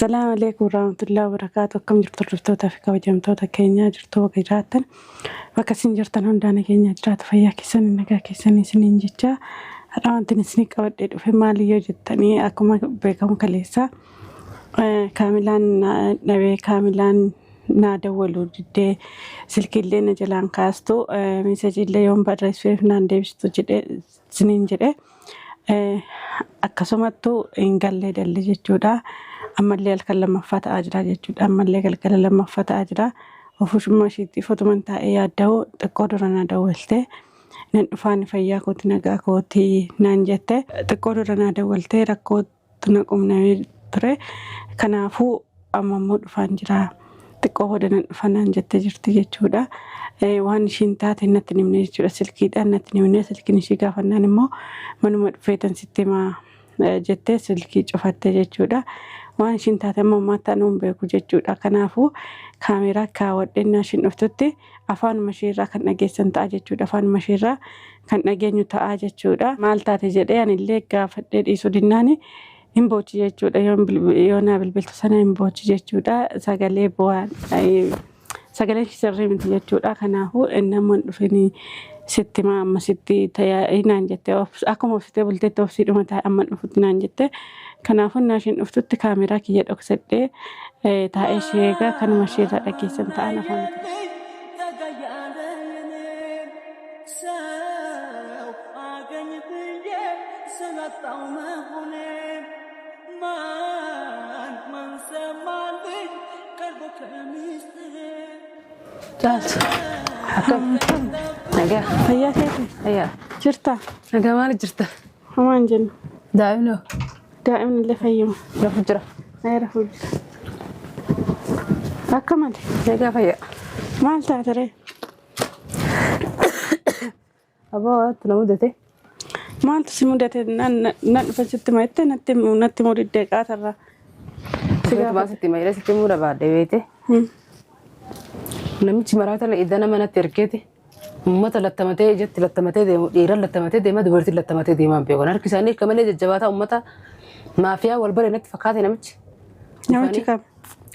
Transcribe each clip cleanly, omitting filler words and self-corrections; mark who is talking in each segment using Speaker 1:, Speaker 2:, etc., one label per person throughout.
Speaker 1: Assalaamu alaikum warahmatullahi wabarakatuh. Akkam jirtu hordoftoota fi kabajamtoota keenyaa jirtu bakka jiraattan bakka isin jirtan hundaa nageenya jiraatu fayyaa keessan nagaa keessan isiniin jecha har'a wanti isin qabadhee dhufe maali yoo jettanii akkuma beekamu kaleessa kaamilaan dhabee kaamilaan naa dawwalu diddee silkiillee na jalaan kaastu meesejiillee yoon barreessuuf naan deebistu jedhee isiniin jedhe. Akkasumattuu hin gallee dalle jechuudha. Ammallee halkan lammaffaa ta'aa jira jechuudha. Ammallee galgala lammaffaa ta'aa jira. Ofushummaa ishiitti fotuman taa'ee yaadda'u xiqqoo dura na dawwalte. Nan dhufaani fayyaa kooti nagaa kooti naan jette. Xiqqoo dura na dawwalte rakkootu na qunnamee ture. Kanaafuu amma immoo dhufaan jira. Xiqqoo booda nan dhufa naan jettee jirti jechuudha. Waan ishiin taate natti hin himne jechuudha. Silkiidhaan natti hin himne. Silkiin ishii gaafannaan immoo manuma dhufeetan sitti himaa jettee silkii cufatte jechuudha. Waan ishiin taate amma ammaatti anuu hin beeku jechuudha. Kanaafuu kaameeraa kaawwadhennaa ishiin dhuftutti afaanuma isheerraa kan dhageessan ta'a jechuudha. Afaanuma isheerraa kan dhageenyu ta'a jechuudha. Maal taate jedhee anillee gaafadhee dhiisuu dinnaani hin boochi jechuudha. Yoo naa bilbiltu sana hin boochi jechuudha. Sagalee bu'aa sagaleen ishii sirrii miti jechuudha. Kanaafuu inni amma hin dhufin sitti himaa amma sitti naan jette akkuma obsitee bulteetti obsiidhuma taa'e amma dhufutti naan jette. Kanaafuu innaa isheen dhuftutti kaameraa kiyya dhoksadhee taa'ee ishee eegaa kanuma ishee irraa dhageessan ta'an afaan.
Speaker 2: Caaltu. Akkam? Nagaa.
Speaker 1: Fayyaa keeti?
Speaker 2: Fayyaa.
Speaker 1: Jirta?
Speaker 2: Nagaa maali jirta?
Speaker 1: Homaa hin jennu.
Speaker 2: Daa'imni hoo?
Speaker 1: Daa'imni illee fayyuma.
Speaker 2: Rafu jira.
Speaker 1: Ee rafuu jira. Akka malee.
Speaker 2: Nagaa fayyaa.
Speaker 1: Maal taate ree?
Speaker 2: Aboo waantu na mudate.
Speaker 1: Maaltu si mudate nan dhufe sitti hima jettee natti natti himuu diddee qaatarraa.
Speaker 2: Si gaafate. Sitti hima jedhee sitti himuu barbaadde beekte. Namichi maraata idana manatti ergeeti. Uummata lattamatee ijatti lattamatee deemu dhiiran lattamatee deema dubartiin lattamatee deemaa hin beekan. Harki isaanii akka malee jajjabaataa uummata maafiyaa wal bare natti fakkaate namichi.
Speaker 1: Namichi kam?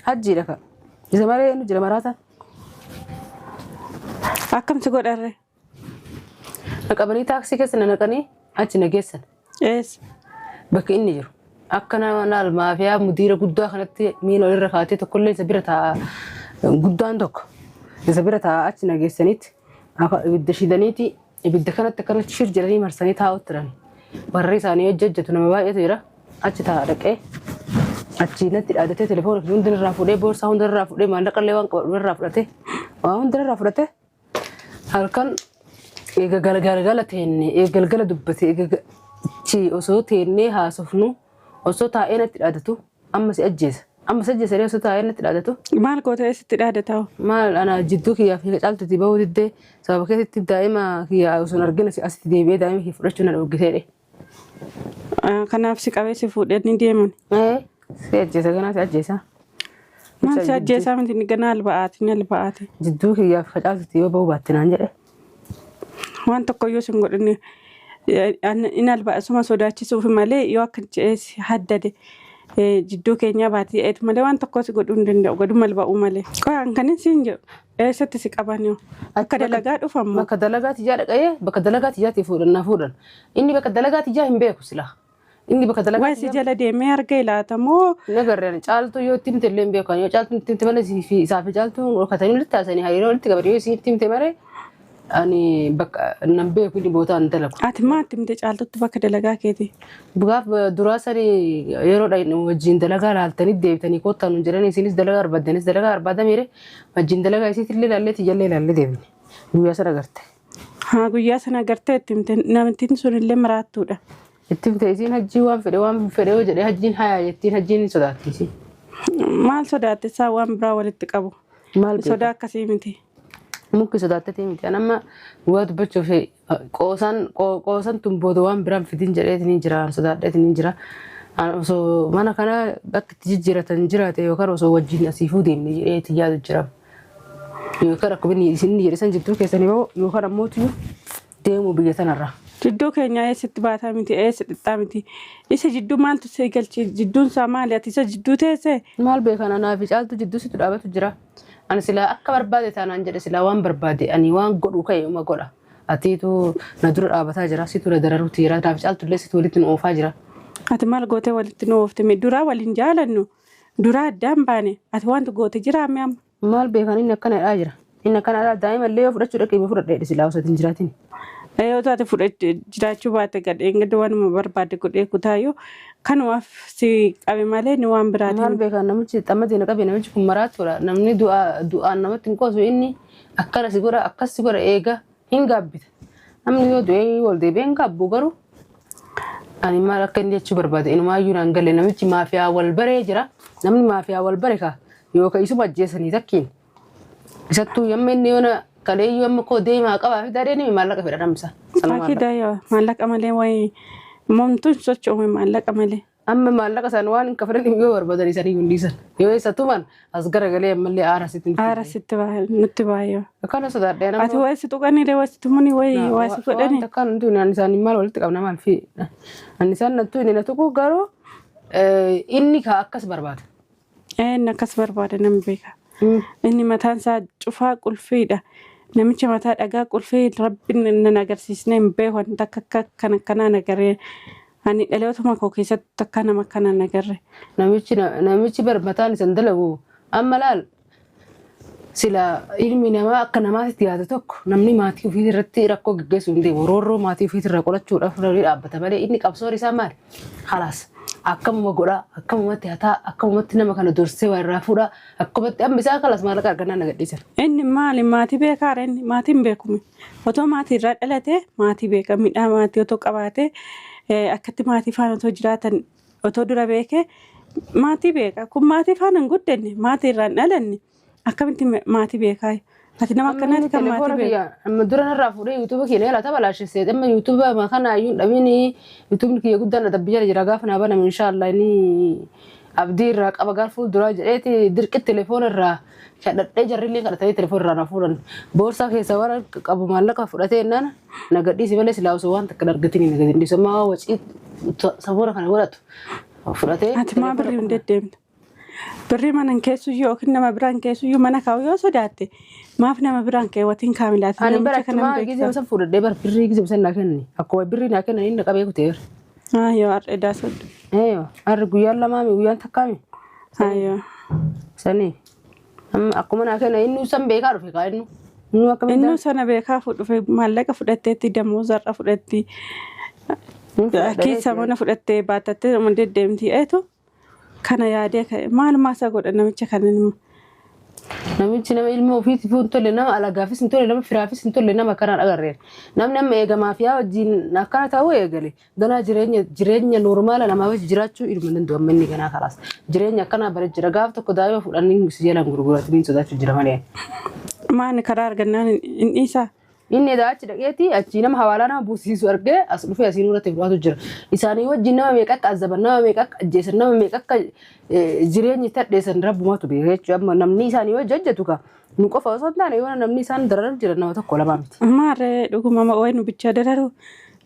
Speaker 2: Hajjiidha ka. Isa malee eenyu jira maraataan?
Speaker 1: Akkam si godharre?
Speaker 2: Na qabanii taaksii keessa na naqanii achi na geessan.
Speaker 1: Eessa?
Speaker 2: Bakki inni jiru. Akka nama laal maafiyaa mudiira guddaa kanatti miila olirra kaatee tokkollee isa bira taa'a guddaan tokko isa bira taa'a achi na geessanitti akka ibidda shidaniiti ibidda kanatti akkanatti shir jedhanii marsanii taa'u turan. Warri isaanii hojii hojjetu nama baay'eetu jira. Achi taa'a dhaqee achi natti dhaadatee telefoona kiyya hunda irraa fuudhee boorsaa hunda irraa fuudhee maallaqa illee waan qabadhu irraa fudhatee waan hunda irraa fudhatee halkan eega galgala teenne eega galgala dubbate eega achi osoo teennee haasofnu osoo taa'ee natti dhaadatu amma si ajjeesa amma si ajjeesa jedhee osoo taa'ee natti dhaadatu.
Speaker 1: Maal goota eessatti dhaadataa?
Speaker 2: Maal ana jidduu kiyyaa fi caaltutti bahuu diddee sababa keessatti daa'ima kiyya osoo hin argin asitti deebi'ee daa'ima kiyya fudhachuu na dhooggiseedhe.
Speaker 1: Kanaaf si qabee si fuudhee ni deeman.
Speaker 2: Si ajjeesa ganaa si ajjeesa.
Speaker 1: Maal si ajjeesaa miti inni ganaa alba'aati ni alba'aati.
Speaker 2: Jidduu kiyyaaf facaaltutti yoo bahuu baatte naan jedhe.
Speaker 1: Waan tokkoyyuu sin godhin inni alba'a suma sodaachisuuf malee yoo akka jedhee si haddade jidduu keenyaa baatee eetu malee waan tokko si godhuu hin danda'u gaduma alba'uu malee. Qoyaan kan inni siin jedhu Eessatti si qaban yoo? Akka dalagaa dhufan moo?
Speaker 2: Bakka dalagaa tiyyaa dhaqee bakka dalagaa tiyyaatii fuudhan na fuudhan. Inni bakka dalagaa tiyyaa hin beeku silaa. Inni bakka dalagaa
Speaker 1: Wayi si jala deemee arga ilaata moo?
Speaker 2: Hin agarre ani caaltuu yoo itti himte illee hin beeku. Yoo caaltuun itti himte malee isii fi isaa fi caaltuun dhokatanii walitti haasanii hariiroo walitti qaban yoo isiin itti himte malee ani bakka nan beeku inni bootaa hin dalagu.
Speaker 1: Ati maa itti himte caaltutti bakka dalagaa keeti?
Speaker 2: Gaaf duraa sani yeroo dhaynu wajjin dalagaa laaltanii deebitanii koottaa nuun jedhanii isinis dalagaa barbaaddanis dalagaa barbaadamiire wajjin dalagaa isiitillee laallee tiyyallee laallee deebine. Guyyaa sana garte.
Speaker 1: Haa guyyaa sana agartee itti himte namittiin sun illee maraattuudha.
Speaker 2: Itti himte isiin hajjii waan fedhe yoo jedhe hajjiin hayaa jettiin hajjiin hin sodaatti isiin.
Speaker 1: Maal sodaatte isaa waan biraa walitti qabu.
Speaker 2: Maal beeka?
Speaker 1: Sodaa akkasii miti.
Speaker 2: Mukki sodaattetii miti. An amma waa dubbachuuf qoosaan qoosan tun booda waan biraan fidin jedheetiin hin jira. Sodaadheetiin hin jira. Osoo mana kana bakka itti jijjiiratan jiraate yookaan osoo wajjin asiifuu deemne jedheetiin yaadu jira. Yookaan akkuma inni isin jedhe san jidduu keessanii bahu yookaan ammoo deemuu biyya tanarra.
Speaker 1: Jidduu keenyaa eessatti baataa miti, eessa dhixxaa miti. Isa jidduu maaltu si galche? Jidduun isaa maali? Ati isa jidduu teessee?
Speaker 2: Maal beekan anaa fi Caaltuu jidduu situ dhaabatu jira. Ani silaa akka barbaade taanaan jedhe silaa waan barbaade ani waan godhu ka'e uma godha. Atiitu na dura dhaabataa jira, situ na dararuutti jira. Naaf Caaltullee situ walitti nu oofaa jira.
Speaker 1: Ati maal gootee walitti nu oofte? Mee duraa waliin jaalannu, duraa addaan baane, ati wanti goote jiraa mee amma?
Speaker 2: Maal beekan inni akkana jedhaa jira. Inni akkana jedhaa daa'ima illee yoo fudhachuu dhaqee fudhadha jedhe silaa osoo hin jiraatin.
Speaker 1: Yoo taate fudhachuu jiraachuu baate gadheen gadi waanuma barbaade godhee kutaayyuu kanumaaf si qabe malee ni waan biraatiin.
Speaker 2: Maal beekan namichi xammadii na qabe, namichi kun maraatuudha. Namni du'aan namatti hin qoosu, inni akkana si godha, akkas si godha, eega hin gaabbita. Namni yoo du'ee wal deebi'ee hin gaabbu, garuu ani maal akka inni jechuu barbaade inumaayyuu naan galle. Namichi maafiyaa wal baree jira. Namni maafiyaa wal bare kaa yookaan isuma ajjeesanii takkiin. Isattuu yamma inni yoona kaleeyyuu amma koo deemaa qabaa fi daadhee nimi maallaqa fedha namsa.
Speaker 1: Akida yoo maallaqa malee wayii momtuun socho'ume maallaqa malee.
Speaker 2: Amma maallaqa isaan waan hin kafalan yoo barbaadan isanii hin dhiisan. Yoo isa tuman as garagalee ammallee aara sitti nutti.
Speaker 1: Aara sitti baay'ee nutti baay'ee.
Speaker 2: Akkana sodaadhee nama.
Speaker 1: Ati wayi si tuqanii wayi si tumanii wayi waa si godhanii.
Speaker 2: Waan takka nuti ani isaanii maal walitti qabna maal fi ani isaan nattu inni na tuqu, garuu inni ka akkas barbaada.
Speaker 1: Inni akkas barbaada nan beeka. Inni mataan isaa cufaa qulfiidha. Namicha mataa dhagaa qulfii rabbiin nan agarsiisne hin beeku. Ani takka akka kana kanaan agarree. Ani dhalootuma koo keessatti akka nama kanaan agarre.
Speaker 2: Namichi bar mataan isan dalagu amma laal, sila ilmi namaa akka namaatti yaadu tokko namni maatii ofii irratti rakkoo gaggeessuu hin deemu. Roorroo maatii ofii irraa qolachuudhaaf namni dhaabbata malee inni qabsoon isaa maali? Halaas akkamuma godhaa, akkamumatti hataa, akkamumatti nama kana dursee waa irraa fuudhaa, akkamumatti amma isaa kalas maallaqa argannaa na gadhiisan.
Speaker 1: Inni maali maatii beekaara? Inni maatii hin beekume. Otoo maatii irraa dhalate maatii beeka, midhaa maatii otoo qabaate, akkatti maatii faana otoo jiraatan otoo dura beeke maatii beeka. Kun maatii faana hin guddanne, maatii irraa hin dhalanne, akkamitti maatii beekaa? Ati nama akkanaati kan maatii beeku.
Speaker 2: Amma dura narraa fuudhee yuutuuba kiyya na tabalaashisse. Amma yuutuuba kana iyyuu hin dhabini, yuutuubni kiyya guddaan na dabbi jala jira, gaafa naa baname inshaallah inni abdii irraa qaba gara fuulduraa jedheeti dirqi telefoona irraa kadhadhee, jarrillee kadhatanii telefoona irraa na fuudhan. Boorsaa keessa waan qabu maallaqa fudhatee jennaan na gadhiisi malee silaa osoo waan takka hin argatin na gadi hin dhiisu. Amma wacii saboora kana godhatu fudhatee.
Speaker 1: Ati maa birrii hin deddeemtu? Birrii mana hin keessuyyuu yookiin nama biraan keessuyyuu mana kaa'u yoo sodaatte maaf nama biraan keewwatiin kaamilaati?
Speaker 2: Ani bara
Speaker 1: Namicha kana hin
Speaker 2: achumaa
Speaker 1: beekta.
Speaker 2: gizee san fuudhadhee bar birrii gizee san naa kenni. Akkuma birrii naa kennan inni qabee kutee bara.
Speaker 1: Ayyoo, har'a edaa soddu.
Speaker 2: Eeyo, harri guyyaan lamaami, guyyaan takkaami.
Speaker 1: Ayyoo.
Speaker 2: Sanii. Amma akkuma naa kenna inni san beekaa dhufe kaa inni. Inni akkamitti
Speaker 1: Innuu sana beekaa dhufe, maallaqa fudhatteetti damoozarra fudhatti. Keessa mana fudhattee baatattee nama deddeemti. Eetu kana yaadee ka'e maalumaa isa godha namicha kana immoo.
Speaker 2: Namichi nama ilma ofiitiif hin tolle, nama alagaafis hin tolle, nama firaafis hin tolle, nama akkanaan agarreen. Namni amma eega maafiyaa wajjin akkana ta'uu eegale ganaa jireenya normaala namaa wajji jiraachuu ilma danda'u. Amma inni ganaa kalaas jireenya akkanaa bare jira, gaaf tokko daa'ima fudhanii si jalaan gurguratanii sodaachuu jira malee.
Speaker 1: Maani karaa argannaan hin dhiisaa?
Speaker 2: Inni edaa achi dhaqeeti achi nama hawaalaa nama buusisu argee as dhufee asiin irratti fudhatu jira. Isaanii wajjin nama meeqa akka azaban, nama meeqa akka ajjeesan, nama meeqa akka jireenya itti hadheessan rabbumatu beeka jechuudha. Amma namni isaanii wajji hojjetu ka nu qofa osoo hin taane yoo namni isaan dararu jira nama tokko lama miti.
Speaker 1: Maarree dhuguma wayi nu bichaa dararu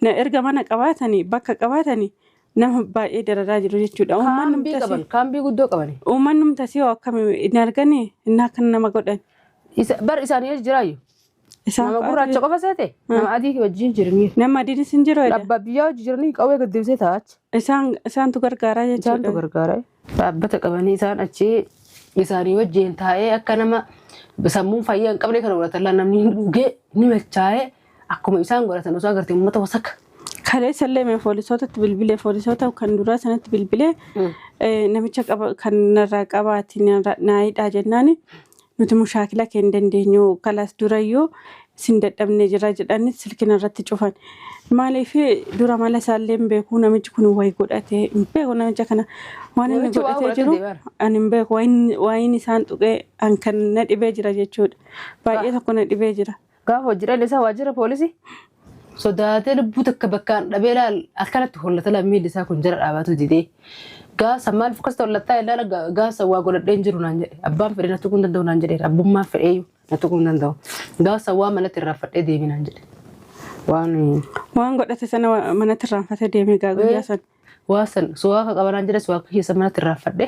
Speaker 1: na erga mana qabaatanii bakka qabaatanii nama baay'ee dararaa jiru jechuudha. Uummanni
Speaker 2: Kaambii qaban, kaambii guddoo qabani.
Speaker 1: Uummanni tasii hoo akkami hin arganii inni akka nama godhan.
Speaker 2: Bar isaanii wajji jiraayu.
Speaker 1: Isaan
Speaker 2: Nama
Speaker 1: fa'aatu
Speaker 2: gurraacha qofa seete nama adii wajjin jiranii.
Speaker 1: Nama adiinis hin jiru jedha.
Speaker 2: Abbaa biyyaa wajji jiranii qawwee gaddibsee ta'a achi.
Speaker 1: Isaantu gargaaraa
Speaker 2: Isaantu
Speaker 1: jechuudha.
Speaker 2: gargaara. Dhaabbata qabanii isaan achi isaanii wajjin taa'ee akka nama sammuun fayyaa hin qabne kana godhatan laa, namni hin dhugee ni machaa'ee akkuma isaan godhatan osoo agartee uummata wasaka.
Speaker 1: Kaleessa illee mee poolisootatti bilbilee, poolisoota kan duraa sanatti bilbilee, namicha qaba kan narraa qabaati naa hidhaa jennaani nuti mushaakila kee hin dandeenyu, kalaas durayyuu isin dadhabnee jira jedhanii silkina irratti cufan. Maaliif dura mala isaallee hin beeku, namichi kun wayi godhatee hin beeku, namicha kana waan inni
Speaker 2: Namichi waa
Speaker 1: godhatee
Speaker 2: godhatee
Speaker 1: jiru
Speaker 2: deemaa.
Speaker 1: ani hin beeku, wayin isaan tuqee an kan na dhibee jira jechuudha. Baay'ee tokko na dhibee jira.
Speaker 2: Gaafa hojii isaa waajjira poolisii sodaatee lubbuu takka bakkaan dhabee laal akkanatti hollata laal, miilli isaa kun jala dhaabatu didee. Gaasa maaliif akkas hollattaa ilaala, gaasa waa godhadhee hin jiru naan jedhe, abbaan fedhe na tuquu hin danda'u naan jedheera, abbummaan fedheeyyuu na tuquu hin danda'u. Gaasa waa manatti irraanfadhee deemi naan jedhe. Waan
Speaker 1: Waan godhate sana manatti irraanfatee deeme gaa guyyaa sana.
Speaker 2: Waa san suwaa qabanaan jedhe, suwaa keessa manatti irraanfadhe.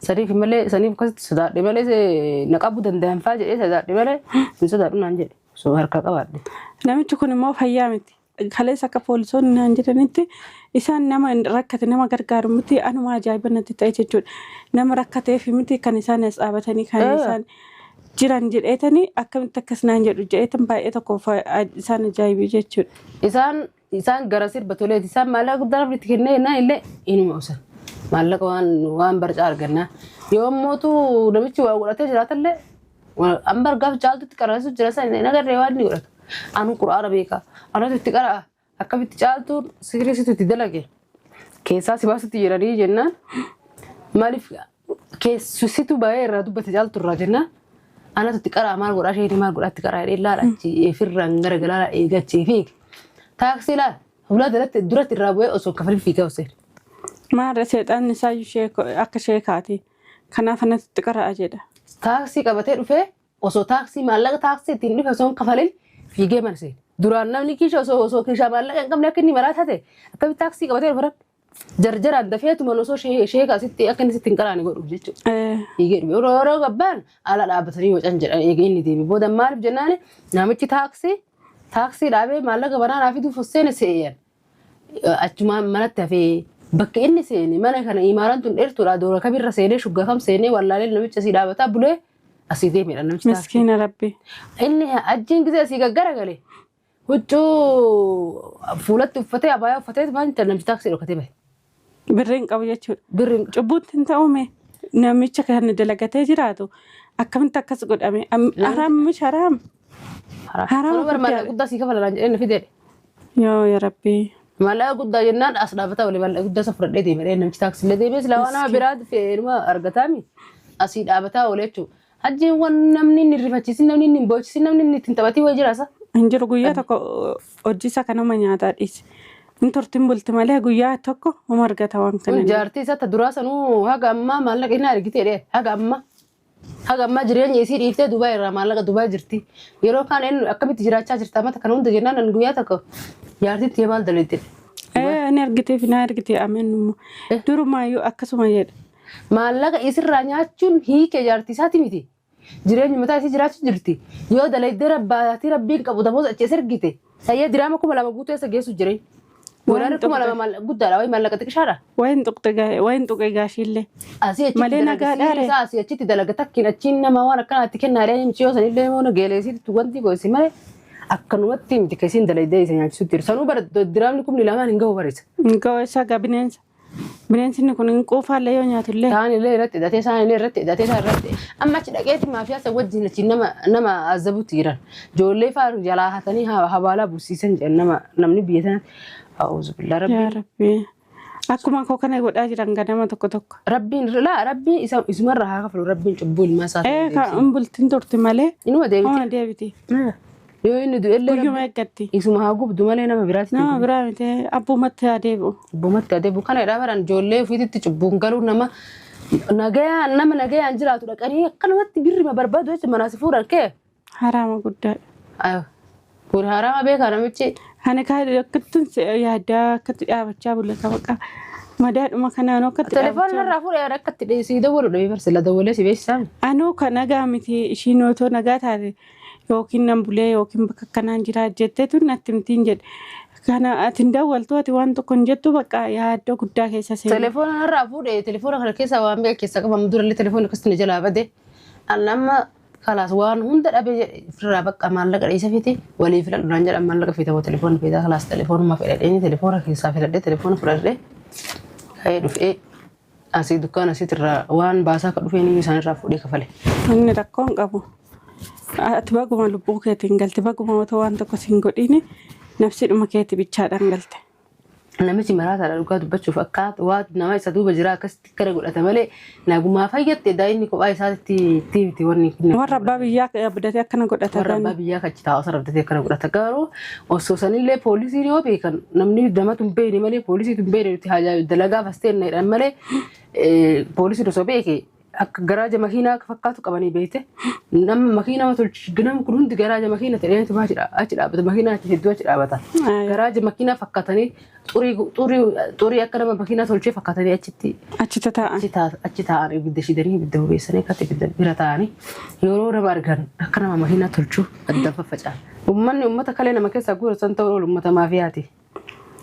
Speaker 2: Saniif malee, saniif akkasitti sodaadhe malee, na qabuu danda'an faa jedhee sodaadhe malee, hin sodaadhu naan jedhe. So harkaa qabaadhe.
Speaker 1: Namichi kun immoo fayyaa miti. Kaleessa akka poolisoonni naan jedhanitti isaan nama rakkate nama gargaaru miti, anuma ajaa'iba natti ta'e jechuudha. Nama rakkateef miti kan isaan as dhaabatanii kan isaan jiran jedheetanii, akkamitti akkas naan jedhu jedheetan baay'ee tokko isaan ajaa'ibii jechuudha.
Speaker 2: Isaan gara sirba toleeti, isaan maallaqa guddaa namni itti kennee jennaan illee inuma usan. Maallaqa waan barcaa argannaa. Yoo ammootu namichi waa godhatee jiraatallee, amma argaaf caaltutti qaraasu jira san hin agarree waan inni godhatu. Anu quraana beeka. Anatu itti qara'a. Akkamitti caaltuun sirriisitu itti dalage. Keessaa si baasutti jiranii jennaan, maaliif keessusitu baay'ee irraa dubbate caaltu irraa jennaan, anatu itti qara'a, maal godhaa isheen, maal godhaa itti qara'a jedhee laala, achi efirraan gara galaala eegachee fiige. Taaksii laala fuula duratti duratti irraa bu'ee osoo kafalin fiigaa osoo.
Speaker 1: Maarra seexanni isaayyuu akka sheekaati. Kanaaf anatu itti qara'a jedha.
Speaker 2: Taaksii qabatee dhufee, osoo taaksii maallaqa taaksii ittiin dhufe osoo hin kafalin fiigee mana seene. Duraan namni kiisha osoo kiishaa maallaqa hin qabne akka inni maraa taate akkamitti taaksii qabatee dhufe? Jarjaraan dafeetuma osoo sheeka asitti akka inni sitti hin qaraane godhuuf jechuudha. Fiigee dhufe. Yeroo gabbaan ala dhaabbatanii wacan jedhan eegee inni deeme. Booda maaliif jennaan, namichi taaksii dhaabee maallaqa banaa naa fiduuf seene se'eyan. Achumaan manatti hafee, bakka inni seene mana kana imaaraan tun dheertuudha, doora kamirra seenee shuggaa kam seenee wallaalee, namicha asii dhaabataa bulee asii deemedha namichi
Speaker 1: taaksii. Miskiina Rabbi.
Speaker 2: Inni ajjiin gisee asii gaggara gale, huccuu fuulatti uffatee, abaayaa uffatee waan namichi taaksii dhokatee bahe.
Speaker 1: Birriin qabu jechuudha.
Speaker 2: Birriin
Speaker 1: Cubbuutti hin ta'ume, namicha kan dalagatee jiraatu akkamitti akkas godhame? Haraam mish haraam.
Speaker 2: Haraama guddaadha. Maallaqa guddaa sii kafalan jedhee na fideedha.
Speaker 1: Yoo yaa Rabbi.
Speaker 2: Maallaqa guddaa jennaan as dhaabbataa wali maallaqa guddaa isa fudhadhee deeme, namichi taaksiillee deemee silaa waan nama biraa fe'eenuma argataami asii dhaabataa oole jechuudha. Hajjiin waan namni inni rifachiisin, namni inni hin boochisin, namni inni ittiin taphatii wayii jiraasa.
Speaker 1: Hin jiru, guyyaa tokko hojii isaa kanuma nyaataa dhiise. Hin turtin bulti malee guyyaa tokko homa argata waan kana.
Speaker 2: Kun jaartii isaa ta duraa sanuu haga ammaa maallaqa inni argite dhe, haga ammaa jireenya isii dhiiftee Dubaay irraa maallaqa Dubaay jirti. Yeroo kaan inni akkamitti jiraachaa jirta amata kana hunda jennaan, an guyyaa tokko jaartiin tiyya maal dalaydde?
Speaker 1: Ee, ni argiteef na argite ameenuma. Durumaayyuu akkasuma jedha.
Speaker 2: Maallaqa isirraa nyaachuun hiike jaartii isaati miti. Jireenya mataa isii jiraachuu jirti. Yoo dalaydee rabbaatii rabbiin qabu damoos achi as ergite. Sayyee diraama 2000 guutuu eessa geessu jireenya? Doolaarri 2000 guddaadha wayi, maallaqa xiqqishaadha.
Speaker 1: Wayin tuqxe gaashiillee.
Speaker 2: Asii achitti
Speaker 1: Malee
Speaker 2: dalaga
Speaker 1: nagaadhaare.
Speaker 2: isaa asii achitti dalaga takkiin achiin nama waan akkanaatti kennaadha, miciyoo sanillee immoo geeleesiitti wanti gosi malee akkanumatti miti kan isiin dalaydee isa nyaachisutti jiru. Sanuu bara diraamni 2000 hin gahu barisa.
Speaker 1: Gahu isaa gaa bineensa. Bineensi kun hin quufaallee yoo nyaatullee.
Speaker 2: Isaan illee irratti hidhatee, isaan illee irratti hidhatee, isaan irratti amma achi dhaqeeti maafiyaa isa wajjin achi nama azabutti jiran. Ijoollee fa'aa jalaa hatanii habaalaa bulsiisan jedhan nama namni biyya sanatti. A'uuzu billaa
Speaker 1: Yaa
Speaker 2: rabbiin.
Speaker 1: Rabbi. Akkuma koo kana godhaa jiran ganama tokko tokko.
Speaker 2: Rabbiin laa, rabbiin isa isumarraa haa kafalu, rabbiin cubbuu ilmaa isaa.
Speaker 1: Ee, kan bultiin turti malee.
Speaker 2: Inuma deebiti.
Speaker 1: Homa deebiti.
Speaker 2: Yoo inni du'ellee
Speaker 1: Guyyuma eeggatti.
Speaker 2: Isuma haa gubdu malee nama biraatti.
Speaker 1: Nama biraa miti, abbumatti haa deebi'u.
Speaker 2: Abbumatti haa deebi'u. Kana jedhaa baran, ijoollee ofiititti cubbuun galuu, nama nagayaan, nama nagayaan jiraatu dhaqanii akkanumatti birrima barbaadu jecha manaa si fuudhan kee.
Speaker 1: Haraama guddaadha.
Speaker 2: Kun haraama beekaa namichi.
Speaker 1: Ani kaa akkattin yaaddaa akkatti dhaabachaa bulle baqa madaadhuma kanaan akkatti
Speaker 2: Telefoon
Speaker 1: dhaabachaa.
Speaker 2: irraa fuudhee akka itti sii dawwalu dhabee barsi la dawwalee si beeksisaa.
Speaker 1: Anuu kan nagaa miti, ishiin otoo nagaa taate yookiin nan bulee yookiin bakka akkanaan jira jetteetu natti himtiin jedhe. Kana ati hin dawwaltu, ati waan tokko hin jettu, bakka yaaddoo guddaa keessa seene.
Speaker 2: Telefoona irraa fuudhee, telefoona kana keessa waan meeqa keessa qabamu, durallee telefoona akkasitti na jalaa bade. An amma kalaas waan hunda dhabee jedhe ofirraa, bakka maallaqa dhiisa fiti walii filadhu naan jedhan, maallaqa fita moo telefoona fitaa, kalaas telefoonuma fedhadhee, telefoona keessaa filadhee, telefoona fudhadhee ka'ee dhufee asii dukkaana asiitirraa waan baasaa akka dhufeen isaan irraa fuudhee kafale.
Speaker 1: Inni rakkoo hin qabu. Ati baguma lubbuu keetiin galte, baguma otoo waan tokko siin godhiini nafsiidhuma keetii bichaadhaan galte.
Speaker 2: Namichi maraataadha dhugaa dubbachuuf, akka waa nama isa duuba jira akkasitti akkana godhata malee nagumaa fayyatte daa'imni kophaa isaatti itti miti wanni.
Speaker 1: Warra abbaa biyyaa abdatee akkana godhata.
Speaker 2: Warra abbaa biyyaa kachi taa'u sana abdatee akkana godhata, garuu osoo sanillee poolisiin yoo beekan namni namatu hin beekne malee, poolisiitu hin beekne, nuti haajaa dalagaa fasteen jedhan malee, poolisiin osoo beeke. Akka garaaja makiinaa akka fakkaatu qabanii beekte. Nama makiinaa tolchi nama kun hundi garaaja makiina ta'eetu achi dhaabbata, makiinaa achi hedduu achi dhaabata. Garaaja makiinaa fakkaatanii xurii xurii xurii akka nama makiinaa tolchee fakkaatanii achitti
Speaker 1: Achi tataa'an.
Speaker 2: Achi taa'an, ibidda shidanii, ibidda bobeessanii, akkatti ibidda bira taa'anii yeroo nama argan akka nama makiinaa tolchuu adda faffaca'an. Uummanni uummata kalee nama keessaa guuratan ta'uu oolu uummata maafiyaati.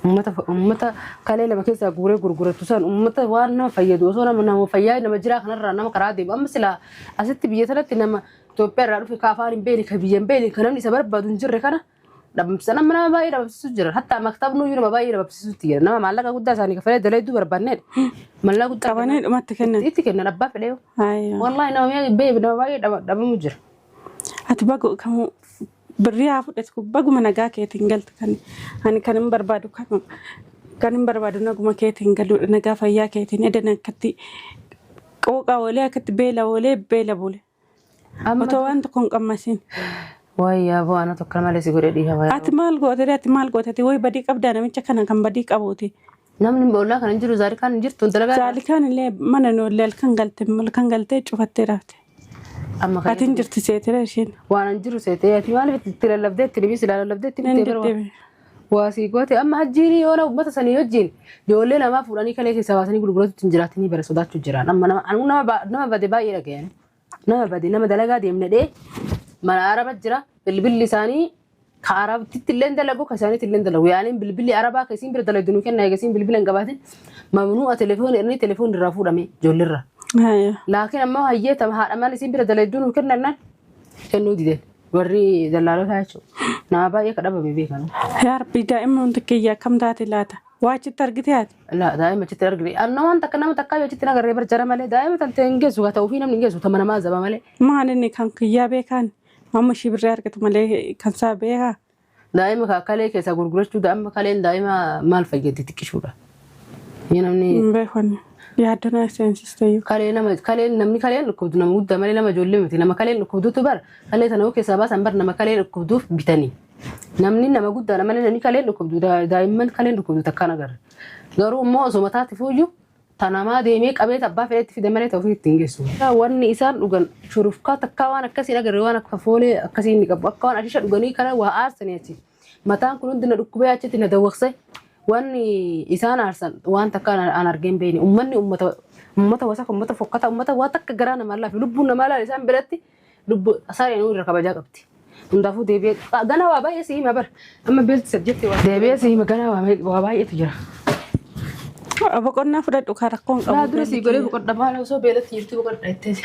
Speaker 2: Uummata kalee nama keessaa guuree gurguratu san, uummata waan nama fayyadu osoo nama fayyaa nama jiraa kanarraa nama karaa deemu. Amma silaa asitti biyya sanatti nama Itoophiyaa irraa dhufe ka afaan hin beekne, ka biyya hin beekne, ka namni isa barbaadu hin jirre kana dhabamsiisa. Nama baay'ee dhabamsiisu jira. Hatta maktabnu nama baay'ee dhabamsiisutti jira. Nama maallaqa guddaa isaanii kafalee dalayduu barbaannedha. Maallaqa guddaa
Speaker 1: Qabanii dhumatti kennan.
Speaker 2: Itti kennan abbaa fedhee. Wallaahi nama baay'ee dhabamu jira.
Speaker 1: Ati bagu kamuu birrii haa fudhatu, baguma nagaa keetiin galtu. Kan ani kan hin barbaadu kan hin barbaadu naguma keetiin galuudha, nagaa fayyaa keetiin. Edan akkatti qooqaa oolee, akkatti beela oolee, beela bule. Otoo waan tokko hin qammasiin.
Speaker 2: Wayyaa bu'aana tokko malee si godhee dhiifama.
Speaker 1: Ati maal goote? Ati maal goote? Wayi badii qabdaa, namicha kana kan badii qabuuti.
Speaker 2: Namni ollaa kana hin jiru, zaarikaan hin jirtu dalagaa.
Speaker 1: Zaalikaan illee mana noollee halkan galtee cufattee rafte.
Speaker 2: Amma
Speaker 1: Ati hin jirti seetira isheen.
Speaker 2: Waan hin jiru seetee, ati maaliif itti lallabdee, itti dhibisi lallabdee itti
Speaker 1: Nan
Speaker 2: bitee bara
Speaker 1: deddeebi'e.
Speaker 2: Waa sii goote. Amma hajjiin yoona uummata sanii wajjin ijoollee namaa fuudhanii kalee keessaa baasanii gurguratutti hin jiraatanii bara sodaachuu jiran. Amma nama bade baay'ee dhagayan. Nama bade, nama dalagaa deemne dhee mana araba jira, bilbilli isaanii ka arabtitti illee dalagu, ka isaaniitti illee dalagu. Yaaniin bilbilli arabaa ka isiin bira dalagdu nu kenna, eega isiin bilbila hin qabaatin mamnu'a telefoon inni telefoon irraa fuudhame ijoolleerra. Laakiin ammoo hayyee tama haadha mana isiin bira dalagdu nu kennan kennuu diden warri dallaalotaa jechuudha. Nama baay'ee ka dhabame beekan.
Speaker 1: Yaa Rabbi, daa'imman hundi kiyya akkam taate laata? Waa achitti argite ati?
Speaker 2: La, daa'ima achitti argine. Anna waan takka nama takkaa yoo achitti nagarree bar jara malee, daa'ima tante hin geessu haa ta'uu fi namni hin geessu tama namaa zaba malee.
Speaker 1: Maal inni kan kiyyaa beekaan? Amma ishii birree argatu malee kan isaa beekaa?
Speaker 2: Daa'ima kalee keessaa gurgurachuu, daa'ima kaleen daa'ima maal fayyaddi, xiqqishuudha. Yoo namni
Speaker 1: Hin beekan. Yaaddoo seensisteeyyuu.
Speaker 2: Kalee nama kaleen, namni kaleen dhukkubdu nama guddaa malee nama ijoollee miti. Nama kaleen dhukkubduutu bar kalee sana yoo keessaa baasan bar nama kalee dhukkubduuf bitanii. Namni nama guddaadha malee namni kaleen dhukkubdu, daa'imman kaleen dhukkubdu takkaan agarre. Garuu immoo osoo mataatti fuuyyuu tanamaa deemee qabee abbaa fedhetti fide malee ta'uu ittiin geessu. Wanni isaan dhugan shurufkaa takkaa waan akkasii agarre, waan akka foolee akkasii inni qabu, akka waan ashisha dhuganii kana waa aarsanii achi. Mataan kun hundi na dhukkubee achitti na dawwaqse. Wanni isaan aarsan waan takka an argeen beekne. Uummanni uummata wasaka, uummata fokkata, uummata waa takka garaa namaa laafi, lubbuun namaa laala isaan biratti lubbu sareen irra kabajaa qabdi. Hundaafuu deebi'ee gana waa baay'ee si hima bara amma beelti sajjette waa deebi'ee si hima, gana waa baay'eetu jira.
Speaker 1: Boqonnaa fudhadhu, kan rakkoon
Speaker 2: Laa
Speaker 1: qabu.
Speaker 2: Dura sii godhee boqodha, maal osoo beelatti jirtu boqodha jetteeti.